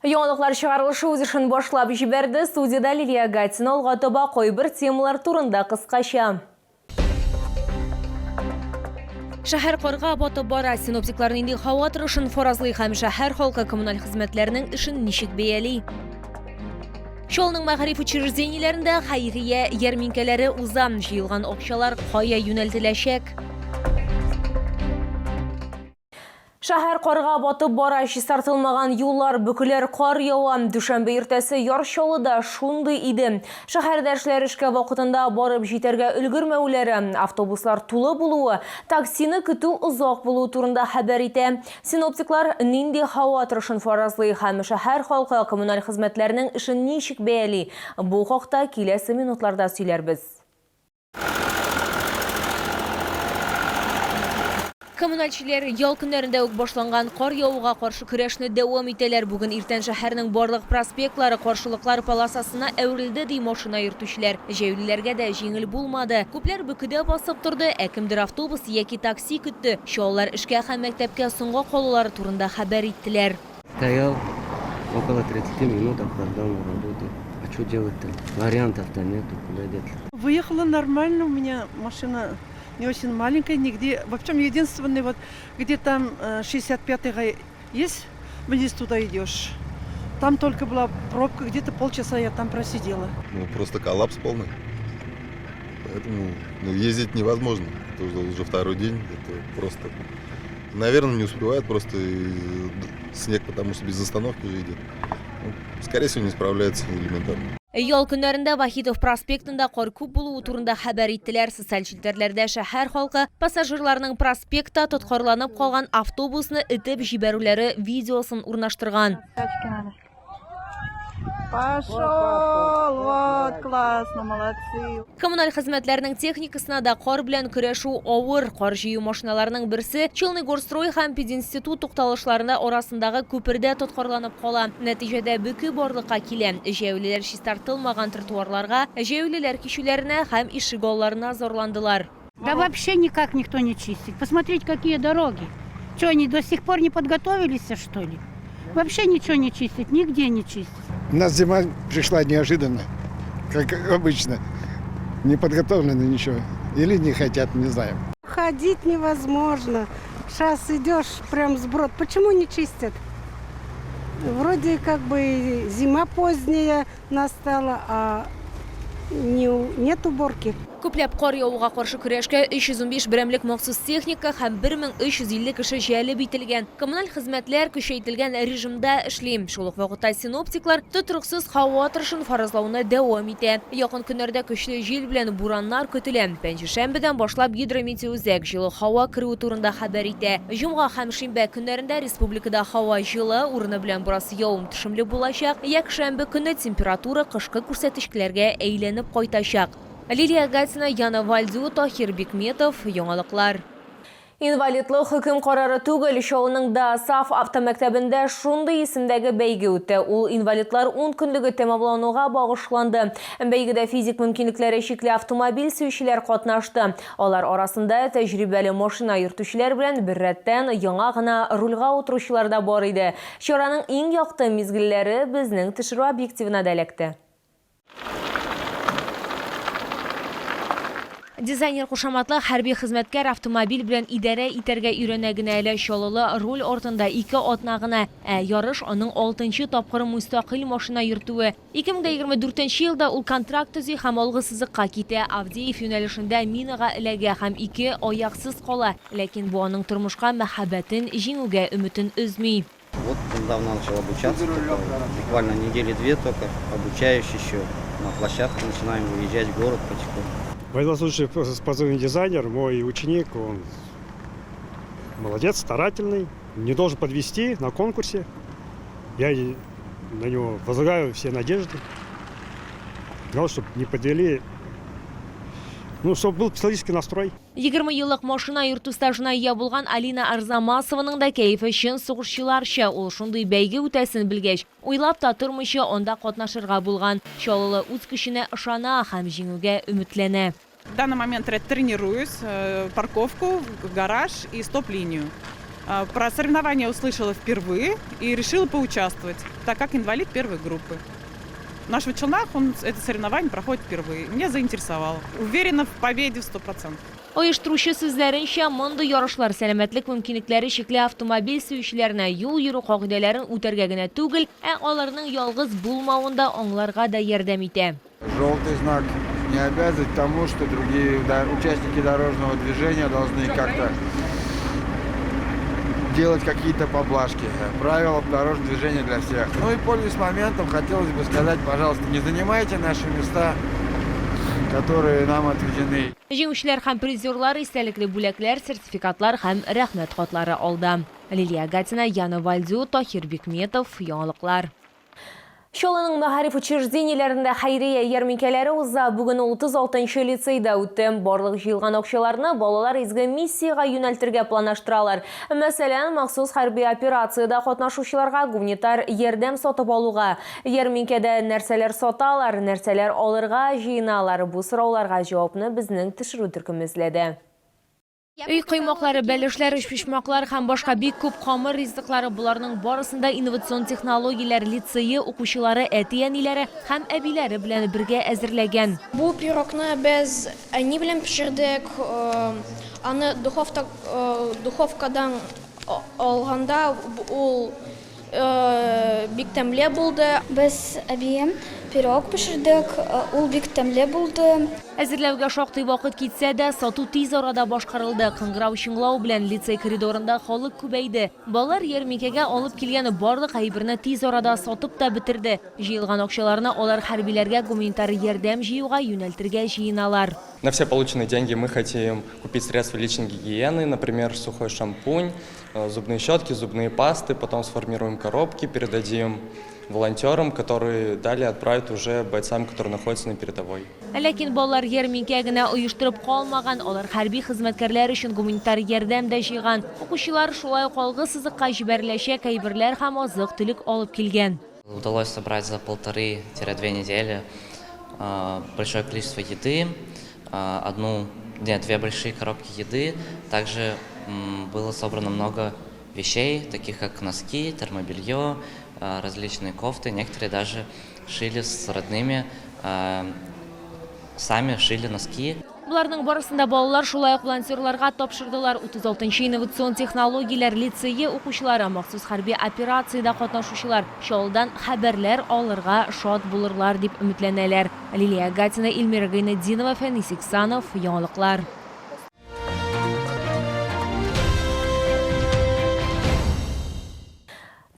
Яңалыклар чыгарылышы үз эшен башлап җибәрде. Студиядә Лилия Гатина алга таба кайбер темалар турында кыскача. Шәһәр карга батып бара. Синоптиклар нинди һава торышын фаразлый һәм шәһәр халкы коммуналь хезмәтләрнең эшен ничек бәяли? Чаллының мәгариф учреждениеләрендә хәйрия ярминкәләре уза. Җыелган акчалар кая юнәлтеләчәк? Шәһәр карга батып бара, чистартылмаган юллар, бөкеләр, кар ява. Дүшәмбе иртәсе Яр Чаллыда шундый иде. Шәһәрдәшләр эшкә вакытында барып җитәргә өлгермәүләре, автобуслар тулы булуы, таксины көтү озак булуы турында хәбәр итә. Синоптиклар нинди һава торышын фаразлый һәм шәһәр халкы коммуналь хезмәтләрнең эшен ничек бәяли? Бу хакта киләсе минутларда сөйләрбез. Коммунальчеләр ял көннәрендә үк башланган кар явуга каршы көрәшне дәвам итәләр. Бүген иртән шәһәрнең барлык проспектлары каршылыклар полосасына әверелде, ди машина йөртүчеләр. Җәяүлеләргә дә җиңел булмады. Күпләр бөкедә басып торды, ә кемдер автобус яки такси көтте. Чаллылар эшкә һәм мәктәпкә соңга калулары турында хәбәр иттеләр. Стоял около 30 минут, опоздал на работу. А что делать-то? Вариантов-то нету, куда деться. Выехала нормально, у меня машина не очень маленькая, нигде. В общем, единственный вот, где там 65-й э, есть, вниз туда идешь. Там только была пробка, где-то полчаса я там просидела. Ну, просто коллапс полный. Поэтому ну, ездить невозможно. Это уже, уже второй день, это просто Наверное, не успевает просто снег, потому что без остановки же идет. Ну, скорее всего, не справляется элементарно. Ял көннәрендә Вахитов проспектында кар күп булуы турында хәбәр иттеләр. Социаль челтәрләрдә шәһәр халкы пассажирларның проспектта тоткарланып калган автобусны этеп җибәрүләре видеосын урнаштырган. Пошел! Вот, классно, молодцы. Коммуналь хезмәтләрнең техникасына да кар белән көрәшү авыр. Кар җыю машиналарының берсе Челны горстрой һәм пединститут тукталышларында арасындагы күпердә тоткарланып кала. Нәтиҗәдә бөке барлыкка килә. Җәяүлеләр чистартылмаган тротуарларга, җәяүлеләр кичүләренә һәм ишегалларына зарландылар. Да вообще никак никто не чистит. Посмотрите, какие дороги. Что, они до сих пор не подготовились, что ли? Вообще ничего не чистят, нигде не чистят. У нас зима пришла неожиданно, как обычно. Не подготовлены ничего. Или не хотят, не знаем. Ходить невозможно. Сейчас идешь прям сброд. Почему не чистят? Вроде как бы зима поздняя настала, а не, нет уборки. Күпләп кар явуга каршы көрәшкә 315 берәмлек махсус техника һәм 1350 кеше җәлеп ителгән. Коммуналь хезмәтләр көчәйтелгән режимда эшли. Шул ук вакытта синоптиклар тотрыксыз һава торышын фаразлауны дәвам итә. Якын көннәрдә көчле җил белән бураннар көтелә. Пәнҗешәмбедән башлап Гидрометеоүзәк җылы һава керүе турында хәбәр итә. Җомга һәм шимбә көннәрендә республикада һава җылы, урыны белән бераз явым-төшемле булачак. Якшәмбе көнне температура кышкы күрсәтечкләргә әйләнеп кайтачак. Лилия Гатина, Яна Вальдю, Таһир Бикметов, Яңалыклар. Инвалидлык хөкем карары түгел, Чаллының ДОСААФ автомәктәбендә шундый исемдәге бәйге үтте. Ул инвалидлар ункөнлеге тәмамлануга багышланды. Бәйгедә физик мөмкинлекләре чикле автомобиль сөючеләр катнашты. Алар арасында тәҗрибәле машина йөртүчеләр белән беррәттән яңа гына рульга утыручылар да бар иде. Чараның иң якты мизгелләре безнең төшерү объективына да эләкте. Дизайнер кушаматлы хәрби хезмәткәр автомобиль белән идарә итәргә өйрәнә генә әле. Чаллылы руль артында ике атна гына. Ә ярыш аның алтынчы тапкыр мөстәкыйль машина йөртүе. 2024 нче елда ул контракт төзи һәм алгы сызыкка китә. Авдеев юнәлешендә минага эләгә һәм ике аяксыз кала. Ләкин бу аның тормышка мәхәббәтен, җиңүгә өметен өзми. Вот недавно начал обучаться, только, буквально недели две только, обучаюсь еще. На площадку начинаем выезжать в город потихоньку. Военнослужащий с позывным дизайнер, мой ученик, он молодец, старательный, не должен подвести на конкурсе. Я на него возлагаю все надежды. Главное, чтобы не подвели, ну, чтобы был психологический настрой. 20 еллык машина йөртү стажына ия булган Алина Арзамасованың да кәефе чын сугышчыларча. Ул шундый бәйге үтәсен белгәч, уйлап та тормыйча анда катнашырга булган. Чаллылы үз көченә ышана һәм җиңүгә өметләнә. В данный момент тренируюсь, парковку, гараж и стоп-линию. Про соревнования услышала впервые и решила поучаствовать, так как инвалид первой группы. В наших Челнах это соревнование проходит впервые. Меня заинтересовало. Уверена в победе в 100%. Оештыручы сүзләренчә, мондый ярышлар сәламәтлек мөмкинлекләре чикле автомобиль сөючеләренә юл йөрү кагыйдәләрен үтәргә генә түгел, ә аларның ялгыз булмавын да аңларга да ярдәм итә. Желтый знак не обязывает к тому, что другие участники дорожного движения должны как-то делать какие-то поблажки. Правила дорожного движения для всех. Ну и, пользуясь моментом, хотелось бы сказать, пожалуйста, не занимайте наши места, которые нам отведены. Җиңүчеләр һәм призерлар истәлекле бүләкләр, сертификатлар һәм рәхмәт хатлары алды. Лилия Гатина, Яна Вальдю, Таһир Бикметов, Яңалыклар. Чаллының мәгариф учреждениеләрендә хәйрия ярминкәләре уза. Бүген ул 36 нчы лицейда үтте. Барлык җыелган акчаларны балалар изге миссиягә юнәлтергә планлаштыралар. Мәсәлән, махсус хәрби операциядә катнашучыларга гуманитар ярдәм сатып алуга. Ярминкәдә нәрсәләр саталар, нәрсәләр алырга җыеналар? Бу сорауларга җавапны безнең төшерү төркеме эзләде. Өй коймаклары, бәлешләр, өчпочмаклар һәм башка бик күп камыр ризыклары, боларның барысын да инновацион технологияләр лицее укучылары әти-әниләре һәм әбиләре белән бергә әзерләгән. Бу пирогны без әни белән пешердек. Аны духовта духовкадан алганда ул Бик тәмле булды. Без әбием пирог пешердек, ул бик тәмле булды. Әзерләүгә шактый вакыт китсә дә, сату тиз арада башкарылды. Кыңгырау чыңлау белән лицей коридорында халык күбәйде. Балалар ярминкәгә алып килгән барлык әйберне тиз арада сатып та бетерде. Җыелган акчаларны алар хәрбиләргә гуманитар ярдәм җыюга юнәлтергә җыеналар. На все полученные деньги мы хотим купить средства личной гигиены, например, сухой шампунь, зубные щетки, зубные пасты, потом сформируем коробки, передадим волонтерам, которые далее отправят уже бойцам, которые находятся на передовой. Ләкин балалар ярминкә генә оештырып калмаган, алар хәрби хезмәткәрләр өчен гуманитар ярдәм дә җыйган. Укучылар шулай ук алгы сызыкка җибәреләчәк әйберләр һәм азык-төлек алып килгән. Удалось собрать за полторы-две недели большое количество еды, одну, нет, две большие коробки еды. Также было собрано много вещей, таких как носки, термобелье, различные кофты. Некоторые даже шили с родными, сами шили носки. Боларның барысын да балалар шулай ук волонтерларга тапшырдылар. 36 нчы инновацион технологияләр лицее укучылары, махсус хәрби операциядә катнашучылар Чаллыдан хәбәрләр алырга шат булырлар дип өметләнәләр. Лилия Гатина, Эльмира Гайнетдинова, Фәнис Иксанов, Яңалыклар.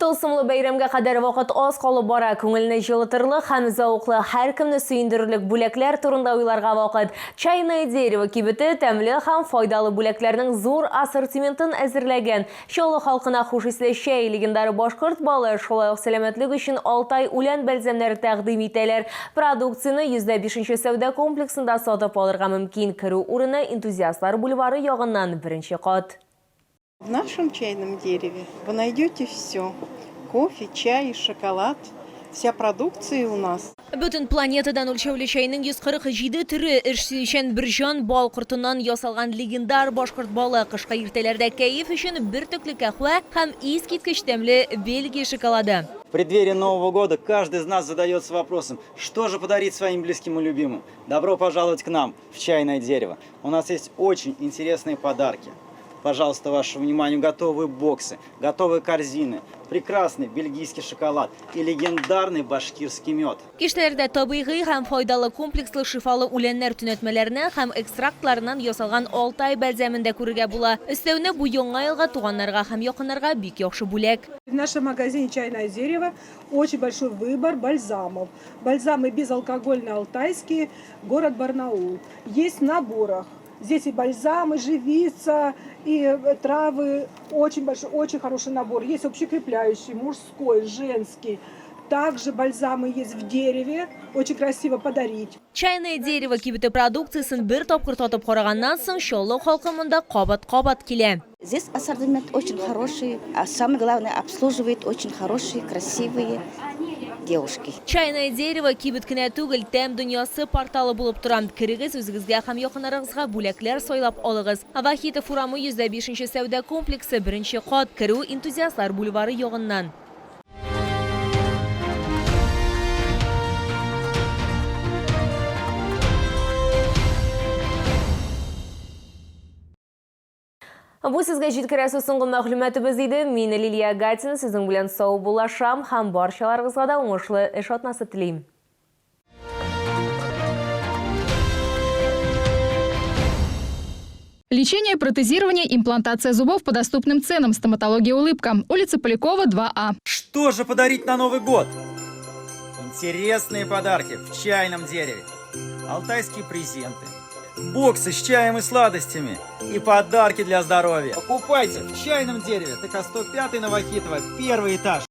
Тылсымлы бәйрәмгә кадәр вакыт аз калып бара. Күңелне җылытырлык һәм зәвыклы, һәркемне сөендерерлек бүләкләр турында уйларга вакыт. Чайное дерево кибете тәмле һәм файдалы бүләкләрнең зур ассортиментын әзерләгән. Чаллы халкына хуш исле чәй, легендар башкорт балы, шулай ук сәламәтлек өчен Алтай үлән бәлзәмнәре тәкъдим итәләр. Продукцияне 105 нче сәүдә комплексында сатып алырга мөмкин. Керү урыны Энтузиастлар бульвары ягыннан, беренче кат. В нашем чайном дереве вы найдете все. Кофе, чай, шоколад. Вся продукция у нас. Бөтен планетадан үлчәүле чәйнең 147 төре, эш сөючән бер җан бал кортыннан ясалган легендар башкорт балы, кышкы иртәләрдә кәеф өчен бөртекле кәһвә һәм искиткеч тәмле Бельгия шоколады. В преддверии Нового года каждый из нас задается вопросом, что же подарить своим близким и любимым. Добро пожаловать к нам в чайное дерево. У нас есть очень интересные подарки. Пожалуйста, вашему вниманию готовые боксы, готовые корзины, прекрасный бельгийский шоколад и легендарный башкирский мед. Киштәләрдә табигый һәм файдалы комплекслы шифалы үләннәр төнәтмәләреннән һәм экстрактларыннан ясалган Алтай бальзамын да күрергә була. Өстәвенә, бу Яңа елга туганнарга һәм якыннарга бик яхшы бүләк. В нашем магазине «Чайное дерево» очень большой выбор бальзамов. Бальзамы безалкогольные алтайские, город Барнаул. Есть в наборах. Здесь и бальзамы, живица, и травы. Очень большой, очень хороший набор. Есть общекрепляющий, мужской, женский. Также бальзамы есть в дереве. Очень красиво подарить. Чайное дерево кибете продукциясен бер тапкыр татып караганнан соң, Чаллы халкы монда кабат-кабат килә. Здесь ассортимент очень хороший, а самое главное, обслуживают очень хорошие, красивые. девушки. Чайное дерево кибет кенә түгел, тәм дөньясы порталы булып тора. Керегез, үзегезгә һәм якыннарыгызга бүләкләр сайлап алыгыз. Вахитов урамы 105 нче сәүдә комплексы, беренче кат, керү Энтузиастлар бульвары ягыннан. Бу сезгә җиткерәсе соңгы мәгълүматыбыз иде. Мин Лилия Гатина сезнең белән саубуллашам һәм барчаларыгызга да уңышлы эш атнасы телим. Лечение, протезирование, имплантация зубов по доступным ценам. Стоматология «Улыбка». Улица Полякова, 2А. Что же подарить на Новый год? Интересные подарки в чайном дереве. Алтайские презенты. Боксы с чаем и сладостями. И подарки для здоровья. Покупайте в чайном дереве. ТК 105 Новохитова, первый этаж.